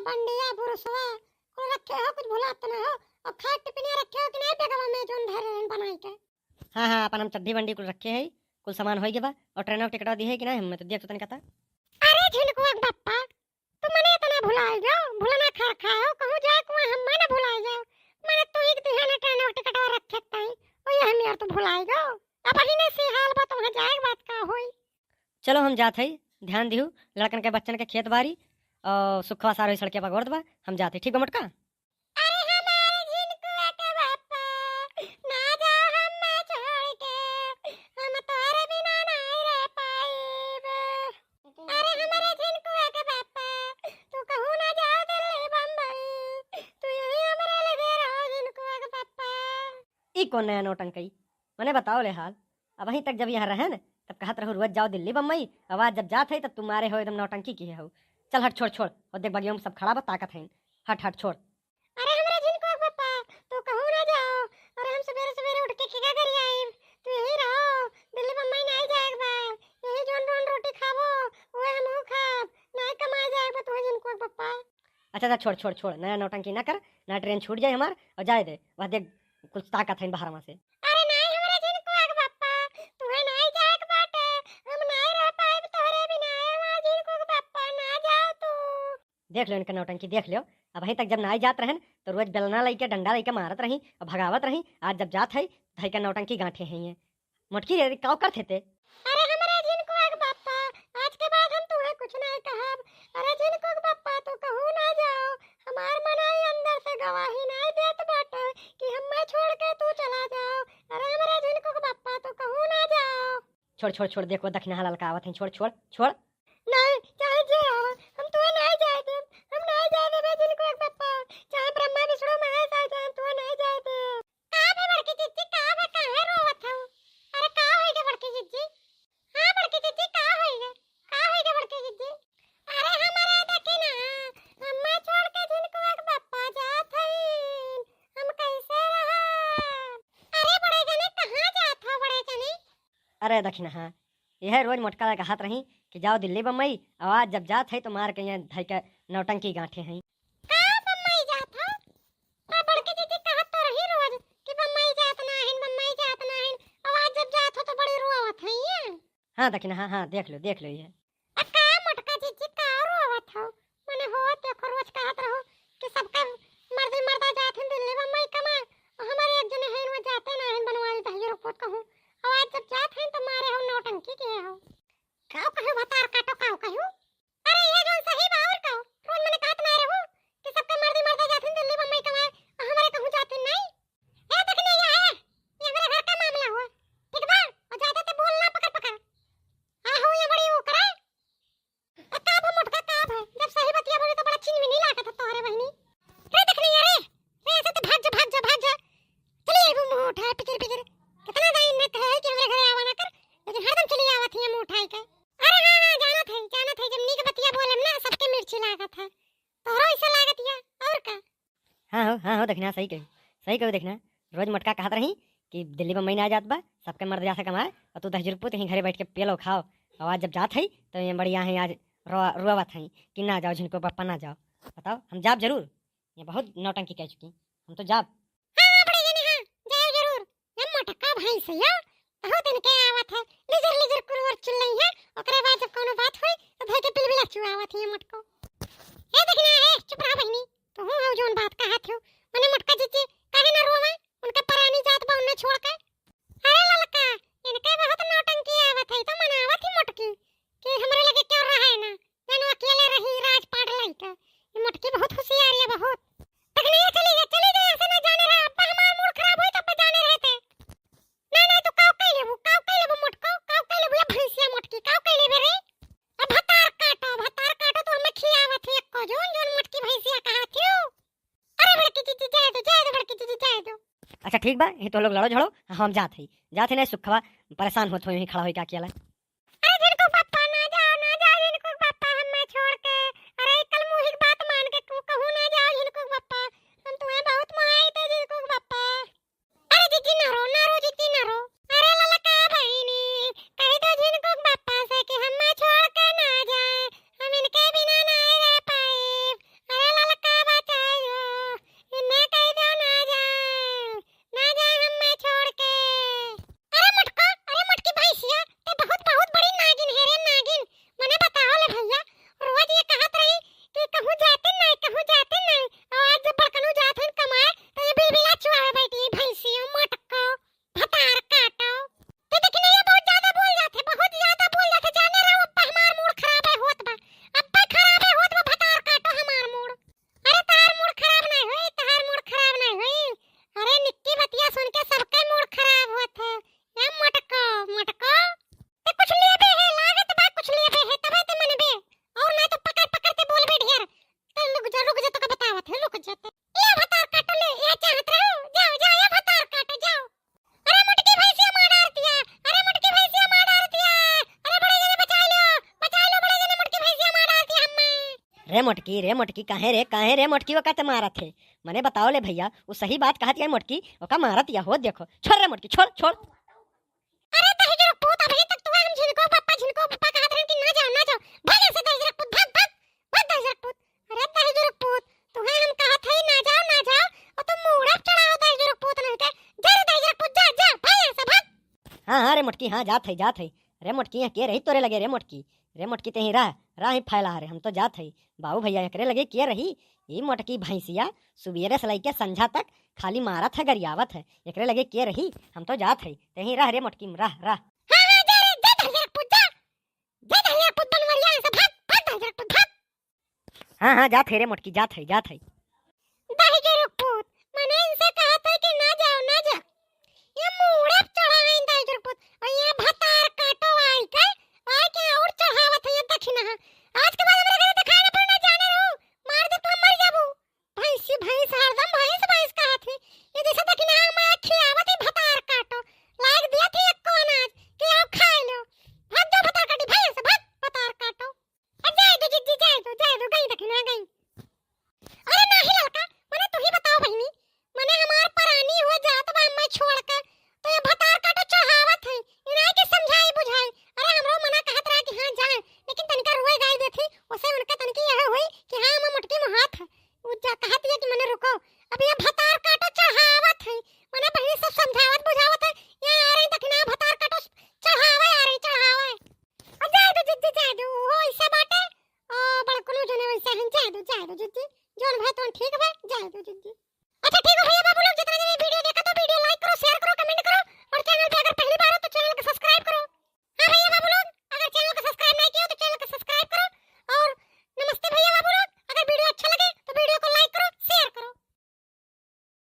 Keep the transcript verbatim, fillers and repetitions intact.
बंडिया, बुरुसवा, कुल रखे हो, कुछ भुलात ना हो। और खाए टिफिनिया रखे हो कि नाहीं बेगवा में, जोन धरे रहन बनाई के? हाँ, हाँ, अपन हम चड्ढी बंडी कुल रखे है, कुल सामान होइ गवा। और ट्रेन के टिकटवा दिहे कि नाहीं, हमें तो देख तो तनी कहता। अरे झिनकुआ के बप्पा, तू मने इतना भुलाए जाओ, भुलाना खार खाए हो, कहूँ जाए कुआं हम ना भुलाए जाओ। मने तू एक दिहाने ट्रेन के टिकटवा रखे ताई, ओ ये हम यार तू भुलाए जाओ। अब ही ने से हाल बा, तो वहाँ जाए के बात का होई? चलो हम जात हई, ध्यान दिहु, लड़कन के बच्चन के खेत बारी, और सुखवा सार होई सड़के पर गोड़ दबा, हम जात हई, ठीक बा मोटका? अरे हमारे झिनकुआ के बापा, ना जाओ हम्मा छोड़ के, हम तोहरे बिना नाहीं रह पाइब। अरे हमारे झिनकुआ के बापा, तू कहूँ ना जाओ दिल्ली बम्बई, तू यहीं हमरे लगे रहो झिनकुआ के बापा। ई कौन नया नौटंकी? मने बताओ ले हाल। अबहीं तक जब यहाँ रहे न, तब कहत रहो रोज जाओ दिल्ली बम्बई, अब आज जब जात है तब तू मारे हो एकदम नौटंकी किहे हो। चल हट, छोड़, छोड़। और देख बगिया में सब खड़ा बा, ताकत है। हट, हट, छोड़। अरे हमरे झिनकुआ के पप्पा, तू कहूँ ना जाओ। अरे हम सवेरे सवेरे उठ के का करी आइब? तू यहीं रहो, दिल्ली बम्बई नाहीं जाए के बा। यहीं जोन रोन रोटी खाबो, उहे हमहूँ खाब। नाहीं कमाए जाए के बा तू झिनकुआ के पप्पा। अच्छा, अच्छा, छोड़, छोड़, छोड़, नया नौटंकी ना कर, ना ट्रेन छूट जाए हमार, और जाए दे, वह देख, कुछ ताकत है बहरवा से। अरे नाहीं, हमरा झिनकुआ के पप्पा, तुहे नाहीं जाए के बाटे, हम नाहीं रह पाएब तोहरे बिना, ए हमार झिनकुआ के पप्पा, ना जाओ तू। देख लो इनके नौटंकी, देख लो, अबहीं तक जब नाहीं जात रहन, तो रोज बेलना लइके, डंडा लइके मारत रही और भगावत रही, आज जब जात है, धई के नौटंकी गांठे हैं ये। मोटकी रे, काव करत हे ते? अरे हमरे झिनकुआ के पप्पा, आज के बाद हम तुहे कुछ नाहीं कहब। अरे झिनकुआ के पप्पा, तू कहूँ ना जाओ, हमार मनई अंदर से गवाही नाहीं देत बाटे कि हम्मे छोड़ के तू चला जाओ। अरे हमरे झिनकुआ के पप्पा, तू कहूँ ना जाओ। छोड़, छोड़, छोड़, देखो दखिनहा ललका आवत हैं, छोड़, छोड़, छोड़। नाहीं, चाहे जे आवे, हम तुहे नाहीं जाए देब, हम नाहीं जाए देब, ए झिनकुआ के पप्पा, चाहे ब्रह्मा विष्णु महेश आ जाए, हम तुहे नाहीं जाए देब। का बे बड़की जिज्जी, का बे, काहे रोवत हऊ? अरे का होई गे बड़की जिज्जी? हाँ बड़की जिज्जी, का होई गे? का होई गे बड़की जिज्जी? अरे हमरे देखी ना, अम्मा छोड़ के झिनकुआ के पप्पा जात हईन, हम कैसे रहब? अरे बड़े जने, कहाँ जात हो बड़े जने? अरे दखिनहा, यह रोज मोटका लगा कहत रही कि जाओ दिल्ली बम्बई, और आज जब जात है तो मार के यहाँ धई के नौटंकी गांठे हैं। का बम्बई जात हो? आ बड़की जिज्जी कहत तो रही रोज कि बम्बई जात नाहिन, बम्बई जात नाहिन। अब आज जब जात हो तो बड़ी रोवत है ये। हाँ दखिनहा, हाँ, हाँ, देख लो, देख लो ये। आ का मोटका जिज्जी का रोवत हो? मने हो देखो रोज कहत रहो कि सबका मर्दी मर्दा जात हैं दिल्ली बम्बई कमाए, और हमारे एक जने हैं वो जाते नाहिन बनवारी दहियो रिपोर्ट कहूँ। अब आज जब जात हैं तो मारे हो नौटंकी किहे हो। काव कहो भतार काटो, काव कहो? अरे ये जोन सही बा और का? रोज मने कहत ना रहू कि सबका मर्दी मर्दा जाथिन दिल्ली बम्बई कमाए, और हमरे कहूँ जाथिन नहीं। ए देख नहीं आए, ये हमरे घर का मामला हुआ, ठीक बा? और ज्यादा तो बोल ना पकड़ पकड़। हाँ हो ये बड़ी वो करे। ए का भा मोटका का भा, जब सही बतिया बोली तो बड़ा चिन्ह भी नहीं लागत है तोहरे बहिनी। रे देख नहीं रे, रे ऐसे तो भाग जा, भाग जा, भाग जा। चली आई वो मुँह उठाए पिकिर पिकिर। कितना दाइन ने कहे है कि हमरे घरे आवा ना कर, लेकिन हरदम चली आवत ही मुँह उठाए के। अरे हाँ, हाँ, जानत है, जानत है, जब नीक बतिया बोलेम ना, सबके मिर्ची लागत है। तोहरो ऐसा लागत या, और का? हाँ हो, हाँ हो, दखिनहा, सही कही, सही कही दखिनहा। रोज मोटका कहत रही कि दिल्ली बम्बई ना जात बा, सबके मर्द जात है कमाए, और तू दहिजर पूत यहीं घरे बैठ के पियो खाओ। और आज जब जात है, तो ये बढ़िया है, आज रो-, रोवत है कि ना जाओ, झिनकुआ के पप्पा ना जाओ। बताओ, हम जाब जरूर, ये बहुत नौटंकी कह चुकी, हम तो जाब। हाँ, हाँ, बड़े जने, हाँ, जाओ जरूर। ये मोटका भैंसिया, बहुत दिन के आवत है, लिजर लिजर कुरवर चिल्लई है, ओकरे बाद जब कोनो बात होई, तो धई के बिलबिला चुआवत है ये मोटको। ए दखिनहा, ए, चुप रहा बहिनी, तू हूँ हो जोन बात कहत हो, मने मोटका जिज्जी, काहे ना रोवा, उनका परानी जात बा उन्हें छोड़ के। अरे ललका, इनके बहुत नौटंकी आवत है, तो मनावत ही मोटकी कि हमरे लगे क्यों रहे ना, जानो अकेले रही राज पाट लइके। ये मोटकी बहुत होशियार है, बहुत। तक नहीं है, चली जा, चली जा, ऐसे ना जाने रहा, अब्बा हमार मूड खराब होई, तब जाने रहते। ना, ना, तू काव कई लेबू, काव कई लेबू मोटको, काव कई लेबू या भैंसिया मोटकी, काव कई लेबे रे? अब भतार काटो, भतार काटो, तो हमें खियावत है एको जोन, जोन मोटकी भैंसिया कहा थियो। अरे बड़की जिज्जी, जाए दो, जाए दो बड़की जिज्जी, जाए दो। अच्छा ठीक बा, ये तो लोग लड़ो झड़ो, हम जात हई, जात हई, नहीं सुखवा परेशान होत हो यहीं खड़ा होई का अकेला। अरे झिनकू पप्पा, ना जाओ, ना जाओ झिनकू पप्पा, हमें छोड़ के। अरे कल मुही की बात मान के तू कहूँ ना जाओ झिनकू पप्पा, हम तुम्हें बहुत मानते झिनकू पप्पा। अरे जिज्जी ना रो, ना रो जिज्जी ना रो। अरे ललका बहिनी, कह दो झिनकू पप्पा से कि हमें छोड़ के ना जाए, हम इनके बिना ना रह पाए। अरे रे मोटकी, रे मोटकी, काहे रे, काहे रे मोटकी ओका ते मारत है? मने बताओ ले भैया, उ सही बात कहत है मोटकी, ओका मारत या हो देखो। छोड़ रे मोटकी, छोड़, छोड़। अरे दहिजरक पूत, अबहीं तक तुहे हम झिनको पप्पा, झिनको पप्पा कहत रहन कि ना जाओ, ना जाओ। भाग यहाँ से दहिजरक पूत, भाग, भाग, भाग दहिजरक पूत। अरे दहिजरक पूत, तुहे हम कहत हई ना जाओ, ना जाओ, और तुम मूड़ा चढ़ाओ दहिजरक पूत नहीं ते। जा रे दहिजरक पूत, जा, जा, भाग यहाँ से, भाग। हाँ, हाँ रे मोटकी, हाँ, जात हई, जात हई। रे मोटकी, यहाँ के रही तोरे लगे रे मोटकी? रे मोटकी, तेहीं रह, रह ही फैला रे, हम तो जात हई। बाबू भैया, एकरे लगे के रही? ई मोटकी भैंसिया सुबेरे से लइके संझा तक खाली मारत है, गरियावत है। एकरे लगे के रही? हम तो जात हई, तेहीं रह रे मोटकी, रह, रह। हाँ, हाँ, जा रे, जा दहिजरक पूत, जा। जा दहिजरक पूत बनवरिया, यहाँ से भाग, भाग दहिजरक पूत, भाग। हाँ, हाँ, जात हई रे मोटकी, जात हई, जात हई। दहिजरक पूत, मने इनसे कहत है कि ना जाओ, ना जाओ। ये मूड़ा चढ़ाइन दहिजरक पूत, और ये भतार काटो आई के, आई के और चढ़ावत है ये दखिनहा। आज के बाद हमरे घरे देखाई ना पड़ना, जाने रहू, मार दे तो मर जाबू। भैंसी भैंस, हरदम भैंस भैंस कहत है। ये जैसे दखिनहा मैं खियावत है भतार काटो, लायक दिया थी एको अनाज कि आओ खाए लो। भाग जाओ भतार काटी, भाग यहाँ से, भाग भतार काटो। अब जाए दो जिज्जी, जाए दो, जाए दो, गई दखिनहा गई। अरे नाही ललका, मने तू ही बताओ बहिनी, मने हमार परानी हो जात बा अम्मा छोड़ के, तो ये भतार काटो चढ़ावत है, इनाई के समझाई बुझाई। अरे हमरो मना कहत रहा कि हाँ जाए, लेकिन तनिका रोए गाई देथी, ओसे उनका तनिकी यह हुई कि हाँ अम्मा मोटकी मोहात है। उ जा कहत है कि मने रुको, अब ये भतार काटो चढ़ावत है, मने बहिनी सब समझावत बुझावत है, यहाँ आ रही दखिनहा भतार काटो चढ़ावे आ रही, चढ़ावे। आ जाए दो जिज्जी, जाए दो, वो ऐसे बाटे, आ, बड़कनो जने वैसे हैं, जाए दो, जाए दो जिज्जी, जौन भय तौन ठीक